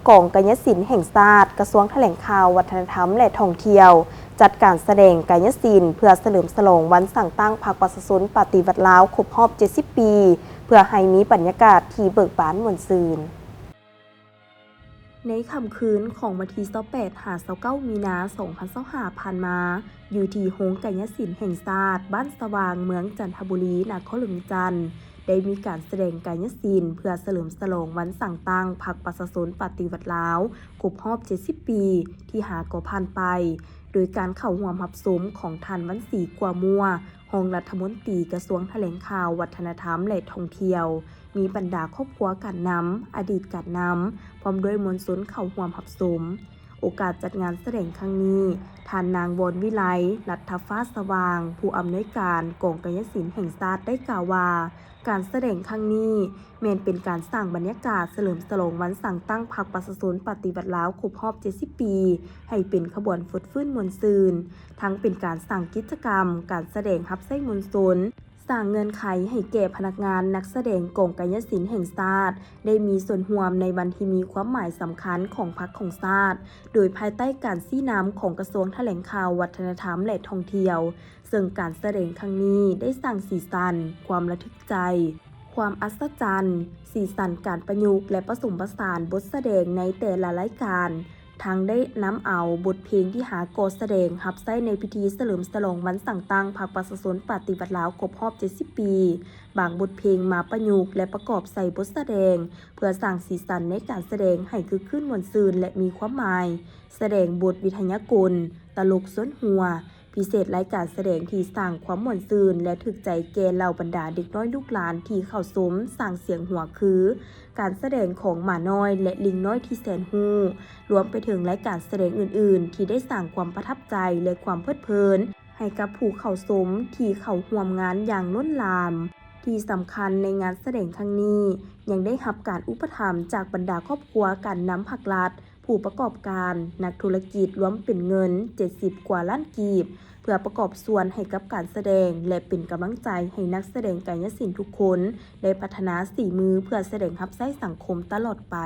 ກອງກາຍະສິນແຫ່ງຊາດ, ກະຊວງຖະແຫຼງຂ່າວ, ວັດທະນະທຳ ແລະ ທ່ອງທ່ຽວ ຈັດການສະແດງກາຍະສິນ ເພື່ອສະເຫຼີມສະຫຼອງວັນສ້າງຕັ້ງພັກປະຊາຊົນປະຕິວັດລາວຄົບຮອບເຈັດສິບປີ ເພື່ອໃຫ້ມີບັນຍາກາດທີ່ເບີກບານມ່ວນຊື່ນ. ໃນຄ່ຳຄືນຂອງວັນທີຊາວແປດຫາຊາວເກົ້າມີນາ ສອງພັນຊາວຫ້າ ຜ່ານມາ, ຢູ່ທີ່ໂຮງກາຍະສິນແຫ່ງຊາດ ບ້ານສະຫວ່າງ, ເມືອງຈັນທະບູລີ, ນະຄອນຫຼວງວຽງຈັນ, ໄດ້ມີການສະແດງກາຍະສິນ ເພື່ອສະເຫຼີມສະຫຼອງວັນສ້າງຕັ້ງພັກປະຊາຊົນປະຕິວັດລາວຄົບຮອບເຈັດສິບປີ ທີ່ຫາກໍຜ່ານໄປ, ໂດຍການເຂົ້າຮ່ວມຮັບຊົມຂອງທ່ານ ວັນສີ ກົວມົວ, ຮອງລັດຖະມົນຕີກະຊວງຖະແຫຼງຂ່າວ, ວັດທະນະທຳ ແລະ ທ່ອງທ່ຽວ, ມີບັນດາຄອບຄົວການນຳ, ອະດີດການນຳ, ພ້ອມດ້ວຍມວນຊົນເຂົ້າຮ່ວມຮັບຊົມ. ໂອກາດຈັດງານສະແດງຄັ້ງນີ້, ທ່ານນາງ ວອນວິໄລ ລັດຖະຟ້າສະຫວ່າງ, ຜູ້ອຳນວຍການກອງກາຍະສິນແຫ່ງຊາດ ໄດ້ກ່າວວ່າ, ການສະແດງຄັ້ງນີ້ແມ່ນເປັນການສ້າງບັນຍາກາດສະເຫຼີມສະຫຼອງວັນສ້າງຕັ້ງພັກປະຊາຊົນປະຕິວັດລາວຄົບຮອບເຈັດສິບປີ ໃຫ້ເປັນຂະບວນຟົດຟື້ນມ່ວນຊື່ນ, ທັງເປັນການສ້າງກິດຈະກຳ, ການສະແດງຮັບໃຊ້ມວນຊົນ, ສ້າງເງື່ອນໄຂໃຫ້ແກ່ພະນັກງານ, ນັກສະແດງກອງກາຍະສິນແຫ່ງຊາດ ໄດ້ມີສ່ວນຮ່ວມໃນວັນທີ່ມີຄວາມໝາຍສຳຄັນຂອງພັກຂອງຊາດ, ໂດຍພາຍໃຕ້ການຊີ້ນຳຂອງກະຊວງຖະແຫຼງຂ່າວ, ວັດທະນະທຳ ແລະ ທ່ອງທ່ຽວ, ເຊິ່ງການສະແດງຄັ້ງນີ້ໄດ້ສ້າງສີສັນ, ຄວາມລະທຶກໃຈ, ຄວາມອັດສະຈັນ, ສີສັນການປະຍຸກ ແລະ ປະສົມປະສານບົດສະແດງໃນແຕ່ລະລາຍການ, ທັງໄດ້ນຳເອົາບົດເພງທີ່ຫາກໍສະແດງຮັບໃຊ້ໃນພິທີສະເຫຼີມສະຫຼອງວັນສ້າງຕັ້ງພັກປະຊາຊົນປະຕິວັດລາວຄົບຮອບເຈັດສິບປີ, ບາງບົດເພງມາປະຍຸກ ແລະ ປະກອບໃສ່ບົດສະແດງ ເພື່ອສ້າງສີສັນໃນການສະແດງໃຫ້ຄຶກຄື້ນມ່ວນຊື່ນ ແລະ ມີຄວາມໝາຍ, ສະແດງບົດວິທະຍາກົນ, ຕະຫຼົກຊວນຫົວ, ພິເສດລາຍການສະແດງທີ່ສ້າງຄວາມມ່ວນຊື່ນ ແລະ ຖືກໃຈແກ່ເຫຼົ່າບັນດາເດັກນ້ອຍລູກຫຼານທີ່ເຂົ້າຊົມສ້າງສຽງຫົວຄື ການສະແດງຂອງໝານ້ອຍ ແລະ ລິງນ້ອຍທີ່ແສນຮູ້, ລວມໄປເຖິງລາຍການສະແດງອື່ນໆ ທີ່ໄດ້ສ້າງຄວາມປະທັບໃຈ ແລະ ຄວາມເພີດເພີນໃຫ້ກັບຜູ້ເຂົ້າຊົມທີ່ເຂົ້າຮ່ວມງານຢ່າງລົ້ນຫຼາມ. ທີ່ສຳຄັນໃນງານສະແດງຄັ້ງນີ້ ຍັງໄດ້ຮັບການອຸປະຖຳຈາກບັນດາຄອບຄົວການນຳພາກລັດ, ຜູ້ປະກອບການ, ນັກທຸລະກິດ ລວມເປັນເງິນເຈັດສິບກວ່າລ້ານກີບ ເພື່ອປະກອບສ່ວນໃຫ້ກັບການສະແດງ ແລະ ເປັນກຳລັງໃຈໃຫ້ນັກສະແດງກາຍະສິນທຸກຄົນໄດ້ພັດທະນາສີມືເພື່ອສະແດງຮັບໃຊ້ສັງຄົມຕະຫຼອດໄປ.